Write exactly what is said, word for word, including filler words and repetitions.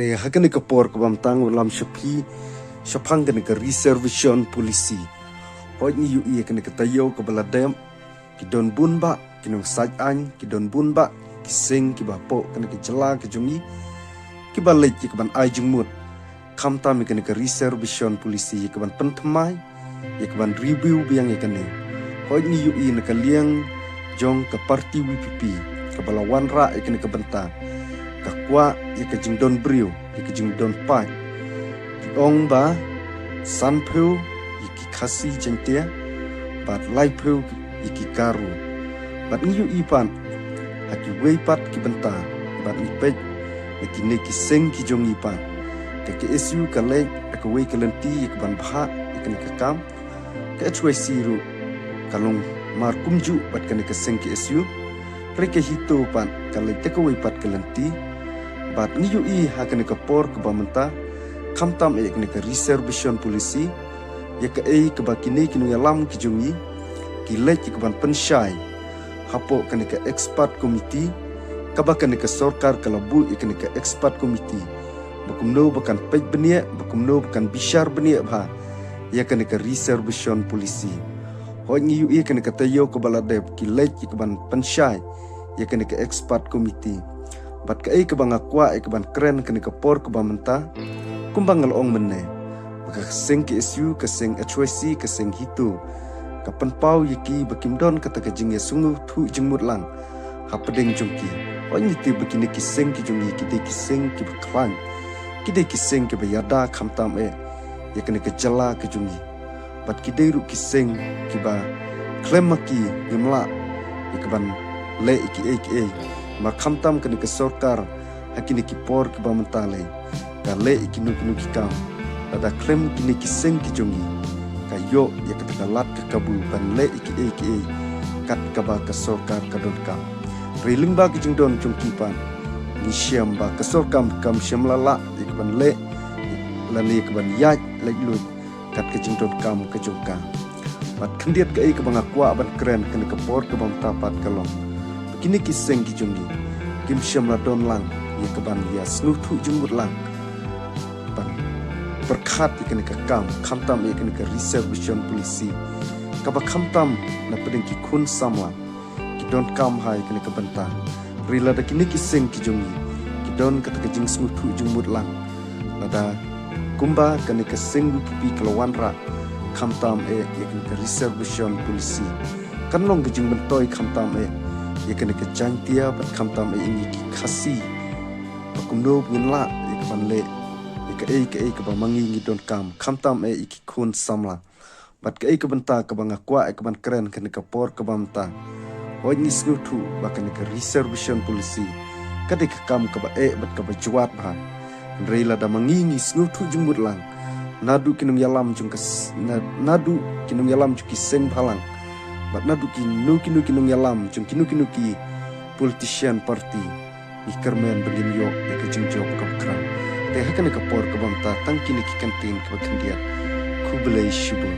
Te ha kane ka por kaba mynta nga wan lam sha phi shaphang kane ka reservation policy. Hooid, ngi ïohi ha kane ka taïew kaba la dep, ki don bun bah ki nongshad aiñ, ki don bun bah ki seng kiba hapoh kane ka jylla ka jong ngi kiba leit ïa kaban ai jingmut khamtam ïa kane ka reservation policy ïa kaban pynthymmai, ïa kaban review biang ïa kane. Hooid, ngi ïohi na ka liang jong ka party VPP kaba la wanrah ïa kane ka bynta, ka kwah ïa ka jingdon briew, ïa ka jingdon paid. Ki ong ba sanphew ïa ki Khasi Jaiñtia bad laiphew ïa ki Garo. Bad ngi ïohi pat ha kiwei pat ki bynta, bad ngi peit na kine ki seng ki jong ngi pat, ka KSU ka leit ha kawei ka lynti ïa kaban bhah ïa kane ka kam. Ka HYC ruh ka long mar kumjuh bad kane ka seng KSU. Hynrei ka HITO pat ka leit da kawei pat ka lynti. Bad ngi ïohi ha kane ka por kaba mynta, khamtam eh ïa kane ka reservation policy, ïa kaei kaba kine ki nongïalam ki jong ngi ki leit ïa kaban pynshai hapoh kane ka expert committee, kaba kane ka sorkar ka la buh ïa kane ka expert committee ba kumno ba kan peit bniah, ba kumno ba kan bishar bniah bha ïa kane ka reservation policy. Hooid, ngi ïohi ha kane ka taïew kaba la dep ki leit ïa kaban pynshai ïa kane ka expert committee. Bad kaei kaba nga kwah ïa kaban kren ha kane ka por kaba mynta, kumba nga la ong mynne, ba ka seng KSU, ka seng HYC, ka seng HITO ka pynpaw ïa ki ba kim don kata ka jingïasngewthuh jingmut lang hapdeng jong ki. Hooid, ngi tip ba kine ki seng ki jong ngi ki dei ki seng kiba khlaiñ, ki dei ki seng kiba ïada khamtam eh ïa kane ka jylla ka jong ngi. Bad ki dei ruh ki seng kiba khlem ma ki ngim lah ïa kaban leh ïa kiei kiei. Namar khamtam kane ka sorkar ha kine ki por kiba mynta lei ka leh ïa kino kino ki kam. Lada khlem kine ki seng ki jong ngi, ka ïoh ïa kata ka lad ka kabu ban leh ïa kiei kiei kat kaba ka sorkar ka donkam. Hynrei lyngba ka jingdon jong ki pat, ngi shem ba ka sorkar kam shem la lah ïa kaban leh lane ïa kaban ïaid lait luid kat ka jingdonkam ka jong ka. Bad khyndiat kaei kaba nga kwah ban kren ha kane ka por kaba mynta pat ka long ba kine ki seng ki jong ngi kim shem la don lang ïa kaban ïasngewthuh jingmut lang ban pyrkhat ïa kane ka kam, khamtam ïa kane ka reservation policy, kaba khamtam na pdeng ki khun samla ki donkam ha ïa kane ka bynta. Hynrei lada kine ki seng ki jong ngi ki don kata ka jingsngewthuh jingmut lang, lada kumba kane ka seng VPP ka la wanrah khamtam eh ïa kane ka reservation policy, kan long ka jingmyntoi khamtam eh ïa kane ka Jaiñtia bad khamtam eh ïa ngi ki Khasi, ba kumno ba ngin lah ïa kaban leh ïa kaei kaei kaba ma ngi ngi donkam, khamtam eh ïa ki khun samla. Bad kaei ka bynta kaba nga kwah ïa kaban kren ha kane ka por kaba mynta, hooid, ngi sngewthuh ba kane ka reservation policy ka dei ka kam kaba eh bad kaba jwat bha. Hynrei lada ma ngi ngi sngewthuh jingmut lang, naduh ki nongïalam jong ka s-, na-, naduh ki nongïalam jong ki seng bhalang, bad naduh kino kino ki nongïalam jong kino kino ki politician party, ngi kyrmen ba ngin ïoh ïa ka jingjop kaba khraw. Te ha kane ka por kaba mynta tang kine ki kyntien kiba khyndiat. Khublei shibun.